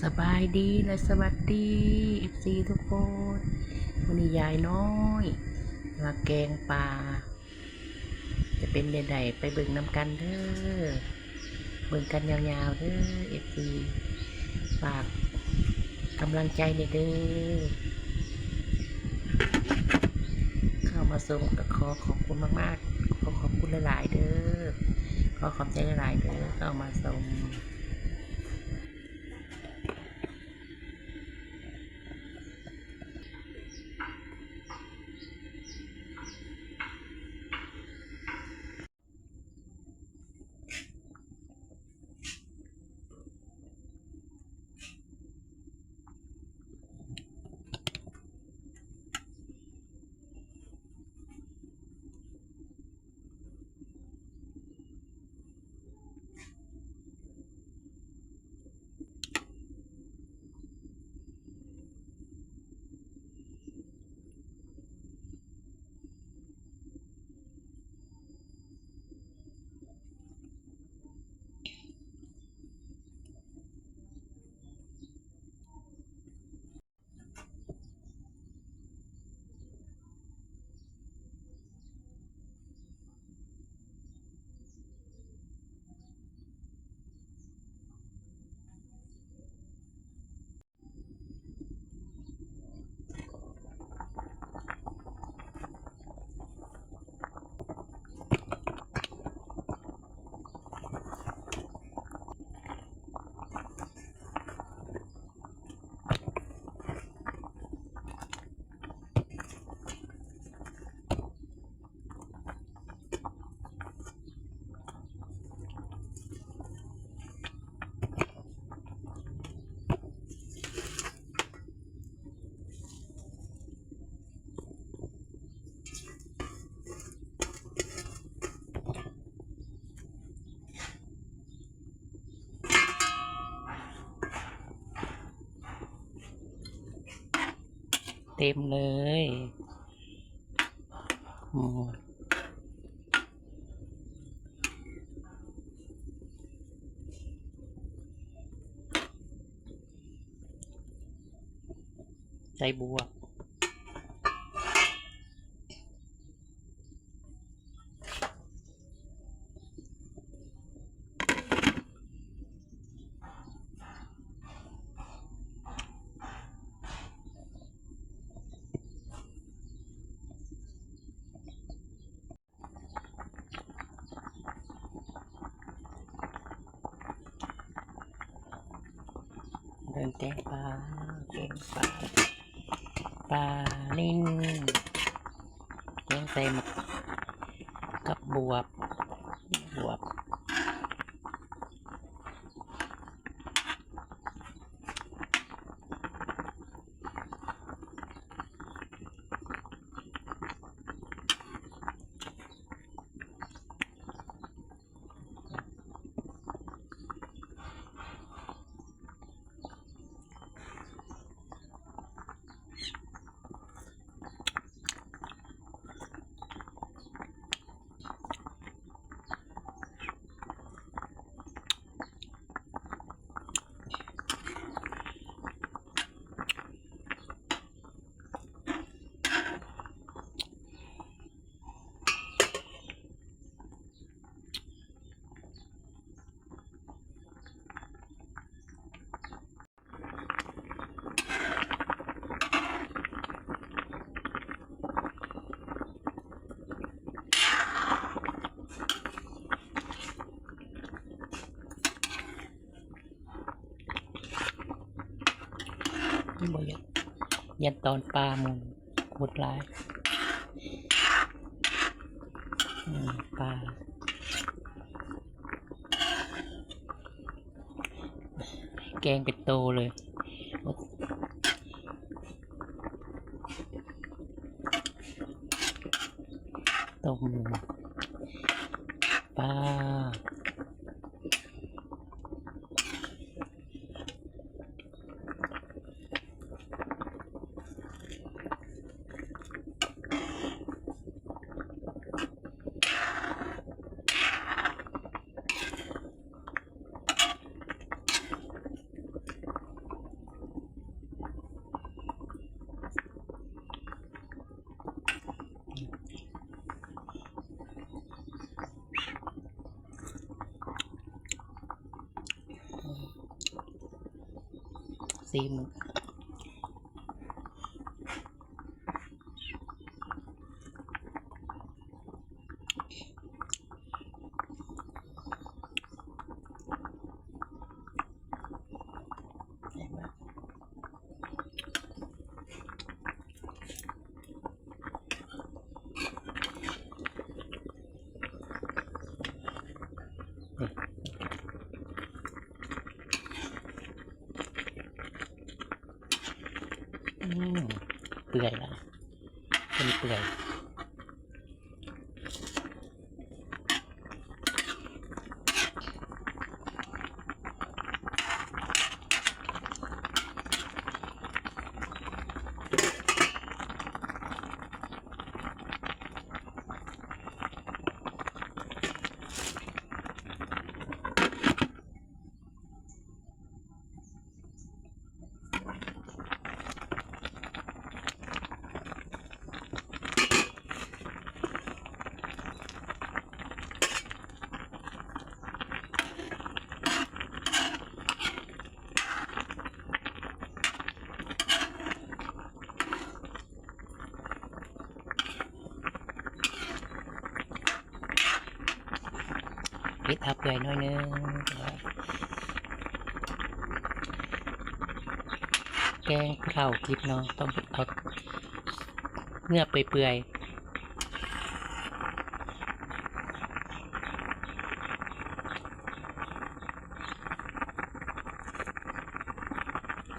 ສະບາຍດີ ແລະ ສະຫວັດດີ ເອັຟຊີ ທຸກຄົນ. ມື້ນີ້ຍາຍນ້ອຍມາແກງປາ ຈະເປັນແນວໃດ ໄປເບິ່ງນຳກັນເດີ. ເບິ່ງກັນຍາວໆເດີ ເອັຟຊີ ຝາກກຳລັງໃຈແດ່ເດີ. ເຂົ້າມາຊົມກໍຂໍຂອບຄຸນມາກໆ ຂໍຂອບຄຸນຫຼາຍໆເດີ ຂໍຂອບໃຈຫຼາຍໆເດີ ເຂົ້າມາຊົມ. ເຕັມເລີຍ ໂອ້ ໃສ່ບວບ. ເດີນແກງປາ ແກງປາ ປານິນ ແກງໃສ່ໝາກ ກັບບວບ ບວບ.ບໍ່ຢາກ ຢ້ານຕອນປາມັນ ໝົດຫຼາຍ ອືມ ປາ ແກງເປັນໂຕເລີຍ ຕົ້ມປາ. ຊີມ ອືມ ເປື່ອຍລະ ຕົວນີ້ເປື່ອຍ. ເຮັດເອົາເປື່ອຍໜ້ອຍໜຶ່ງ. ແກງຜູ້ເຖົ້າກິນເນາະ ຕ້ອງເຮັດເອົາເນື້ອເປື່ອຍໆ.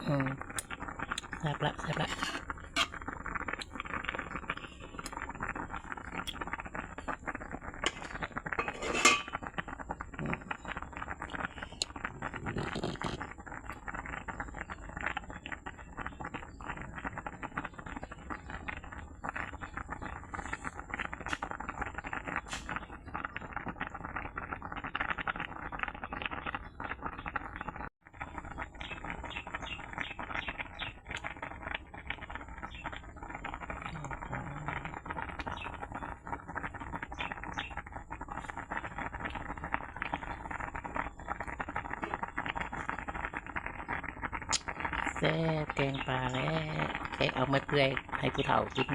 ອືມ ແຊບລະ ແຊບລະ. ແຊບ ແກງປາແຫຼະ ແກງເອົາມາເປື່ອຍໃຫ້ຜູ້ເຖົ້າກິນ.